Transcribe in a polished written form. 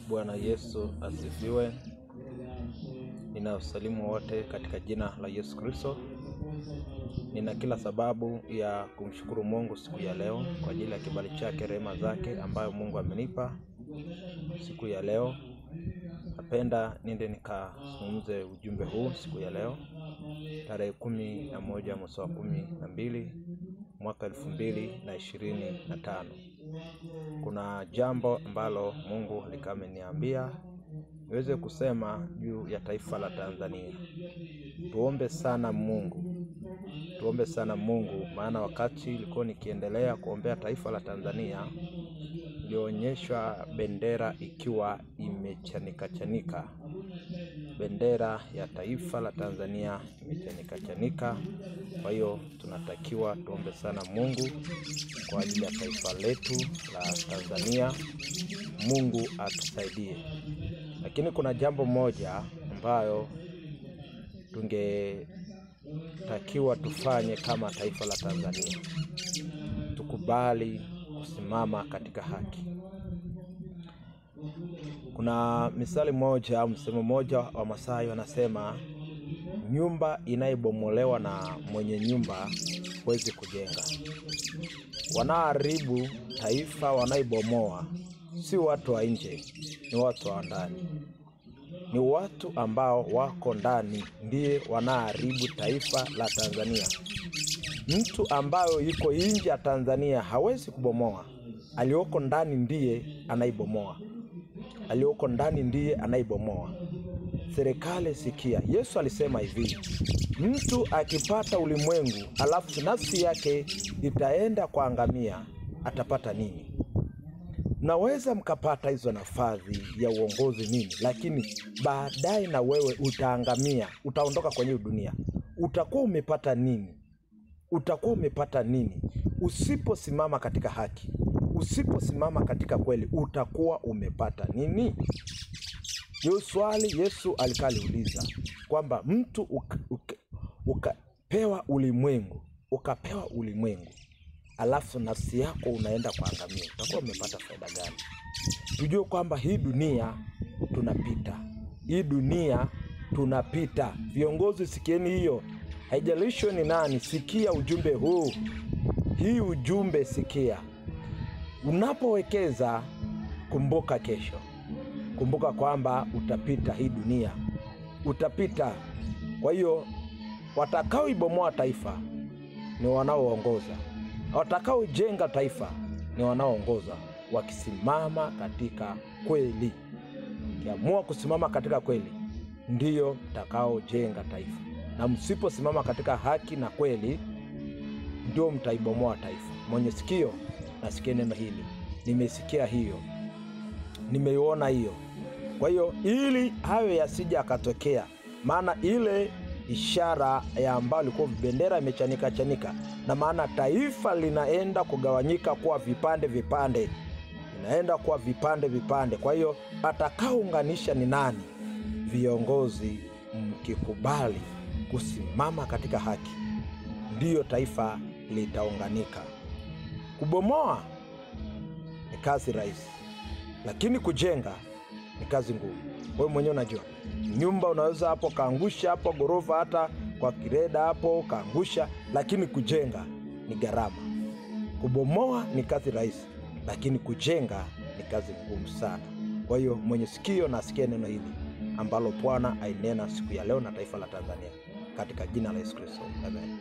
Bwana Yesu asifiwe. Ninawasalimu wote katika jina la Yesu Kristo. Nina kila sababu ya kumshukuru Mungu siku ya leo kwa ajili ya kibali chake, rehema zake ambayo Mungu amenipa siku ya leo. Napenda niende nikazungumze ujumbe huu siku ya leo tarehe 11 mwezi wa 12 mwaka 2025. Kuna jambo ambalo Mungu alikaniambia niweze kusema juu ya taifa la Tanzania. Tuombe sana Mungu. Tuombe sana Mungu, maana wakati ilikuwa nikiendelea kuombea taifa la Tanzania, ilionyeshwa bendera ikiwa imechanika chanika. Bendera ya taifa la Tanzania imechanika chanika. Kwa hiyo tunatakiwa tuombe sana Mungu kwa ajili ya taifa letu la Tanzania. Mungu atusaidie. Lakini kuna jambo moja ambayo tungetakiwa tufanye kama taifa la Tanzania. Tukubali kusimama katika haki. Kuna misali moja au msemo moja wa Masai wanasema, nyumba inayebomolewa na mwenye nyumba huwezi kujenga. Wanaharibu taifa, wanaibomoa si watu wa nje, ni watu wa ndani. Ni watu ambao wako ndani ndiye wanaharibu taifa la Tanzania. Mtu ambayo yuko nje ya Tanzania hawezi kubomoa. Aliyoko ndani ndiye anaibomoa. Aliyoko ndani ndiye anaibomoa. Serikali sikia, Yesu alisema hivi, mtu akipata ulimwengu alafu nafsi yake itaenda kuangamia, atapata nini? Naweza mkapata hizo nafasi ya uongozi nini, lakini baadaye na wewe utaangamia, utaondoka kwenye dunia. Utakuwa umepata nini? Utakuwa umepata nini? Usiposimama katika haki, usiposimama katika kweli, utakuwa umepata nini? Hiyo swali Yesu alikaliuliza kwamba mtu ukapewa ulimwengu, ukapewa ulimwengu, alafu nafsi yako unaenda kuangamia, utakuwa umepata faida gani? Tujue kwamba hii dunia tunapita. Hii dunia tunapita. Viongozi sikieni hiyo. Haijalishi ni nani, sikia ujumbe huu. Hii ujumbe sikia. Unapowekeza kumbuka kesho. Kumbuka kwamba utapita hii dunia. Utapita. Kwa hiyo watakaoibomoa taifa ni wanaoongoza. Watakaojenga taifa ni wanaoongoza, wakisimama katika kweli. Kiamua kusimama katika kweli ndiyo mtakaojenga taifa. Na msiposimama katika haki na kweli ndio mtaibomoa taifa. Mwenye sikio nasikie neno hili. Nimesikia hiyo. Nimeiona hiyo. Kwa hiyo ili hayo yasije akatokea, maana ile ishara ya ambayo ilikuwa bendera imechanika chanika, na maana taifa linaenda kugawanyika kuwa vipande vipande. Linaenda kuwa vipande vipande. Kwa hiyo atakaounganisha ni nani? Viongozi mkikubali kusimama katika haki, ndiyo taifa litaunganika. Kubomoa ni kazi rahisi, lakini kujenga ni kazi ngumu. Wewe mwenyewe unajua. Nyumba unaweza hapo kaangusha hapo gorofa, hata kwa kireda hapo kaangusha, lakini kujenga ni gharama. Kubomoa ni kazi rahisi, lakini kujenga ni kazi ngumu sana. Kwa hiyo mwenye sikio na asikie neno hili ambalo Bwana ainena siku ya leo na taifa la Tanzania, katika jina la Yesu Kristo. Amen.